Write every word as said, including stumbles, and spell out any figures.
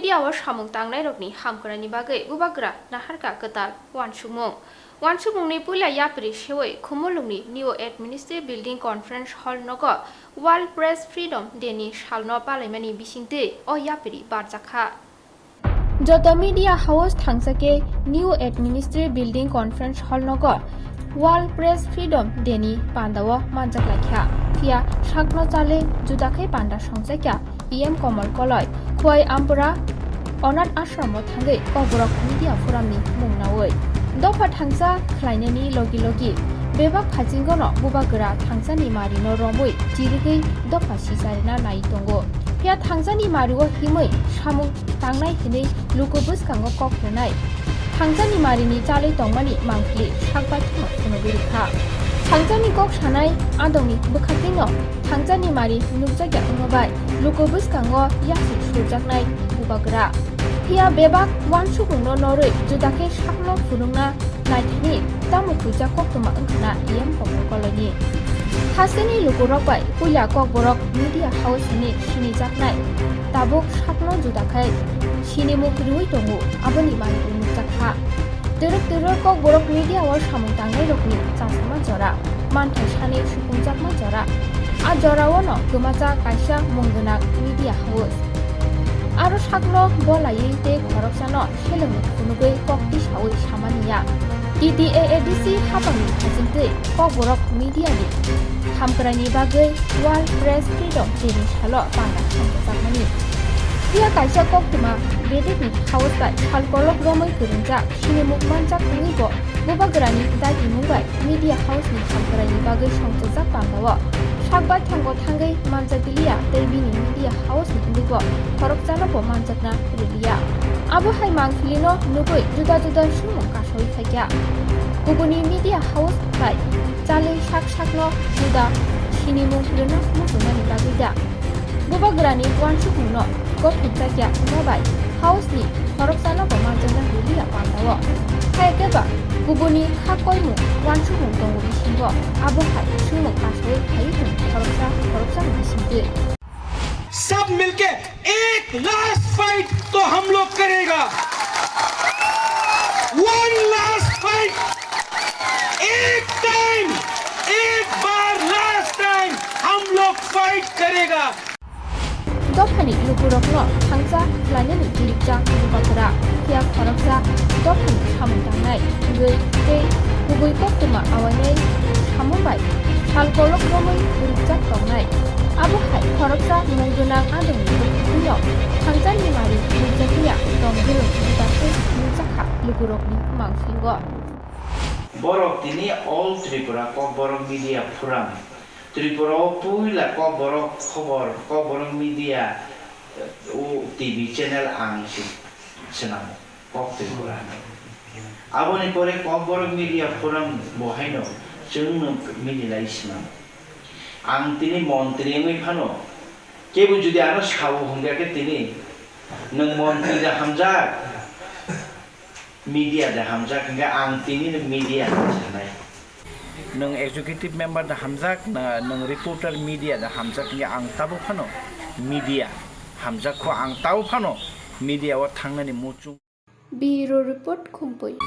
Media o samung tangnairokni hamkraini bagwi bubagra naharkha kwtal uansukmung. Uansukmungni puila yapri sewi Khumulwngni New Administrative Building Conference Hall nogo World Press Freedom Day ni salno palaimani bisingtwi o yapri barjakha. Joto media house thangsa khe New Administrative Building Conference Hall nogo World Press Freedom Day ni pandao manjak laikha. Phiya sakno chale juda khe panda songjakya E M Komol Koloi, Khwai Ampura Onath Ashram o thangwi Kokborok Media Forum ni mung nawi dopha thangsa khlainani logi logi bebak phaichingono bubagra thangsani marino romwi chirigwi dopha sicharina nai tongo. Phiya thangsani mario himwi samung tangnai hinwi luku bwskango kok rwnai. Thangsani marini chalwi tongmani mangpili sak baithangno phunugwi rwkha. Thangsani kok sanai adongni bwkhaktwino thangsani mari nukjakya wngma bai luku bwskango yasi surjaknai bubagra. Phiya bebak uansukmungno norwi juda khe sakno phunukna naithani tamo khuijak koktwma wngkhana E M Komol Koloini. Hasteni lukurok bai puila Kokborok Media House hwnwi sinijaknai tabuk sakno juda khai sinimung riwi tongo, aboni manwi nukjakha. Twrwk twrwk Kokborok media o samung tangnairokni chasama jora, manthai sanwi supunjakma jora. A jorao no kwmajak kaisa mung gwnang media house. Aro sakno bolaiwi tei khoroksano selengmung phunugwi kok tisawi samani ya. T T A A D C hapangni hachingtwi Kokborok media ni hamkraini bagwi World Press Freedom Day ni salo panda khamjajakmani. Phiya kaisa koktwma bedekni house bai sal kolok romwi kwrwngjak sinimung manjak wngwi bo bubagrani dagimung bai media house ni hamkraini bagwi songchajak pandao sak baithango thangwi manjak liya tei bini media house ni wngwi bo khoroksano bo manjakna rwliya. Abo hai mangpilino nugwi juda juda sumung kasawi phaikha. Kubuni media house bai chalwi sak sakno juda sinimung rwna muchungmani bagwi da. Bubagrani uansukmungno gothokjakya wngma bai house ni khoroksano bo manjakna rwliya pandao. Hai khe ba kubuni kha koimung uansukmung tongo bisingo, abo hai sumung kasawi phaiwi tongo khoroksa khoroksani bisingtwi. सब मिलके एक last fight तो हम लोग करेगा, one last fight, एक टाइम, एक बार last time हम लोग फाइट करेगा। Dophani lukurokno thangsa khlainani jirikjak bubagra, phiya khoroksa dophani samung tangnai wngwi tei kubui koktwma awainai samung bai sal kolok romwi rwkjak tongnai. Abo hai khoroksa mung gwnang adongni bwkhwtwino thangsani mari nukjakliya tong bwrwng bubagra nukjakha lukurokni mangphilingo. Borok tini All Tripura Kokborok Media Forum, Tripura o puila Kokborok khobor, Kokborok Media, o T V channel ang se swnamo, Kok Tripura hinwi. Aboni pore Kokborok Media Forum bo haino chwngno mililai swnamo. Ang tini montri wngwi phano, kebo jodi ano sao hwnkha khe tini, nwng montri da hamjak, media da hamjak, hwnkhe ang tini media hinwi sanai. Nwng executive member da hamjak, na nwng reporter media da hamjak, hwnkhe ang tabuk phano media hamjak kho, ang tabuk phano media o thangnani muchung. Bureau Report, Khumpui.